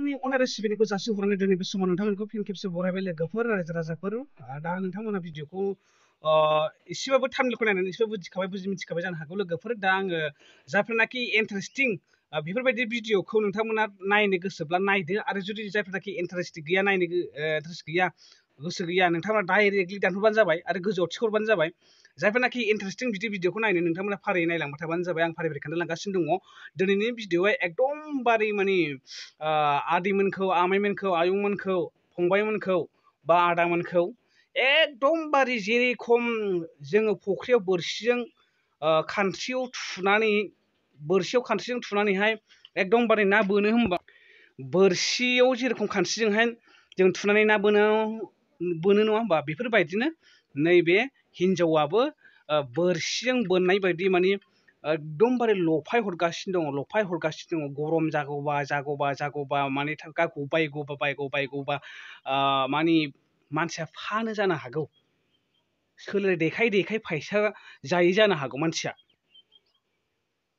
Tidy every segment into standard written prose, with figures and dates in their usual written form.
आंनि अनाय रेसिपिखौ जासिहरनानै दिनै बे समाव नोंथांमोनखौ फिन खेबसे बरायबाय लोगोफोर रायजो राजाफोर दा नोंथांमोना भिडिअखौ एसेबाबो थामनेलखौ नायनानै एसेबाबो मिथिखाबाय जानो हागौ लोगोफोर दा आङो जायफोरनाखि इन्टारेस्टिं बेफोरबायदि भिडिअखौ नोंथांमोना नायनो गोसोब्ला नायदो आरो जुदि जायफोरनाखि इन्टारेस्ट गैया नायनो गोसो गैया नोंथांमोना डाइरेक्टलि दानहरबानो जाबाय आरो गोजौआव थिखहरबानो जाबाय जायफोरनाखि इन्टारेस्टिं बिदि भिडिअखौ नायनो नोंथांमोना फारियै नायलांबाय थाबानो जाबाय आं फारि खोन्थालांगासिनो दङ दिनैनि भिडिअआ एकदमबारे माने आदैमोनखौ आमाइमोनखौ आयंमोनखौ फंबायमोनखौ बा आदामोनखौ एकदमबारे जेरेखम जोङो फुख्रियाव बोरसिजों खानस्रिजों थुनानैहाय एकदमबारे ना बोनो होनबा बोरसियाव जेरेखम खानस्रिजोंहाय जों थुनानै ना बोनो नङा होमबा बेफोरबायदिनो नैबे हिनजावाबो बोरसिजों बोननाय बायदि माने एकदमबारे लफाय हरगासिनो दङ गरम जागौबा माने गबायगौबा माने मानसिया फानो जानो हागौ सोलो देखाय फैसा जायै जानो हागौ मानसिया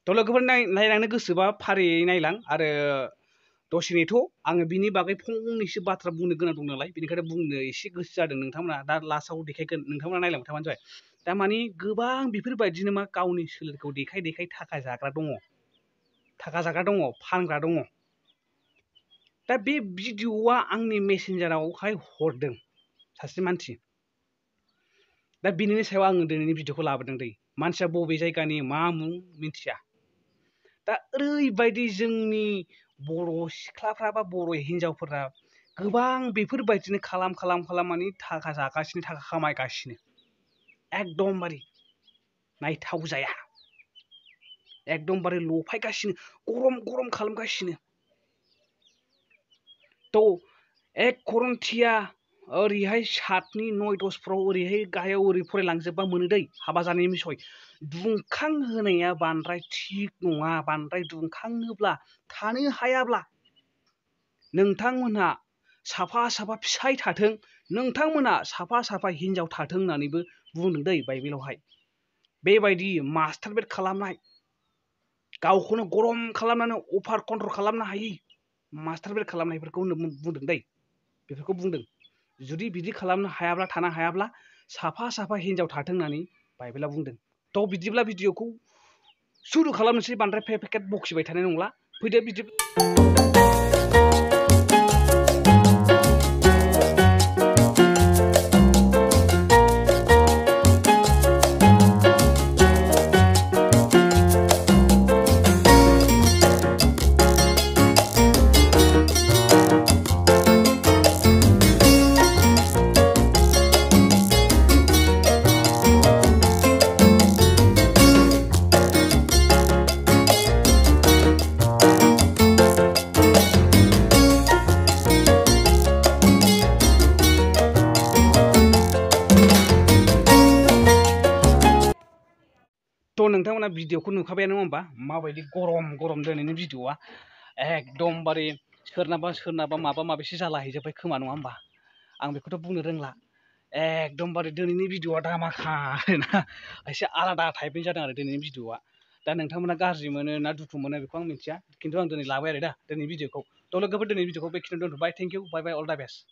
थ' लोगोफोर नायलांनो गोसोबा फारियै नायलां आरो दसे नेथ' आङो बिनि बागै फंनैसो बाथ्रा बुंनो गोनां दं नालाय बेनिखायनो बुंनो एसे गोसो जादों नोंथांमोना दा लास्टआव देखायगोन नोंथांमोना नायलांबाय थाबानो जाबाय दा माने गोबां बेफोरबायदिनो मा गावनि सोलोखौ देखाय थाखा जाग्रा दङ फानग्रा दङ दा बे भिडिअआ आंनि मेसेन्जारावहाय हरदों सासे मानसि दा बिनिनि सायाव आङो दिनैनि भिडिअखौ लाबोदों दै मानसिया बबे जायगानि मा मुं मिथिया दा ओरैबायदि जोंनि बर' सिख्लाफ्रा बा बर' हिनजावफोरा गोबां बेफोरबायदिनो खालाम माने थाखा जागासिनो थाखा खामायगासिनो एकदमबारे नायथाव जाया एकदमबारे लफायगासिनो गरम खालामगासिनो थ' एक खरन्थिया ओरैहाय 7 9 10फ्राव ओरैहाय गाहायाव ओरै फरायलांजोबबा मोनो दै हाबा जानायनि बिसय दुंखां होनाया बांद्राय थिग नङा बांद्राय दुंखाङोब्ला थानो हायाब्ला नोंथांमोनहा साफा फिसाय थाथों नोंथांमोना साफा हिनजाव थाथों होननानैबो बुंदों दै बाइबेलावहाय बेबायदि मास्टार बेड खालामनाय गावखौनो गरम खालामनानै अभार कन्ट्रल खालामनो हायि मास्टार बेड खालामनायफोरखौ बुंदों दै बेफोरखौ बुंदों जुदि बिदि खालामनो हायाब्ला थानो हायाब्ला साफा हिनजाव थाथों होननानै बाइबेला बुंदों थ' बिदिब्ला भिडिअखौ सुरु खालामनोसै बांद्राय पेकेट बखिबाय थानाय नंला फैदो बिदि थ' नोंथांमोना भिडिअखौ नुखाबायानो होमबा माबायदि गरम दिनैनि भिडिअआ एकदमबारे सोरनाबा माबा माबिसो जालाहैजोब्बाय खोमा नङा होमबा आं बेखौथ' बुंनो रोंला एकदमबारे दिनैनि भिडिअआ दामाखा आरोना एसे आलादा टाइपनि जादों आरो दिनैनि भिडिअआ दा नोंथांमोना गाज्रि मोनो ना दुखु मोनो बेखौ आं मिथिया खिन्थु आं दिनै लाबाय आरो दा दिनैनि भिडिअखौ थ' लोगोफोर दिनैनि भिडिअखौ बेखिनियाव दोनथ'बाय थेंक इउ बाय अल दा बेस्ट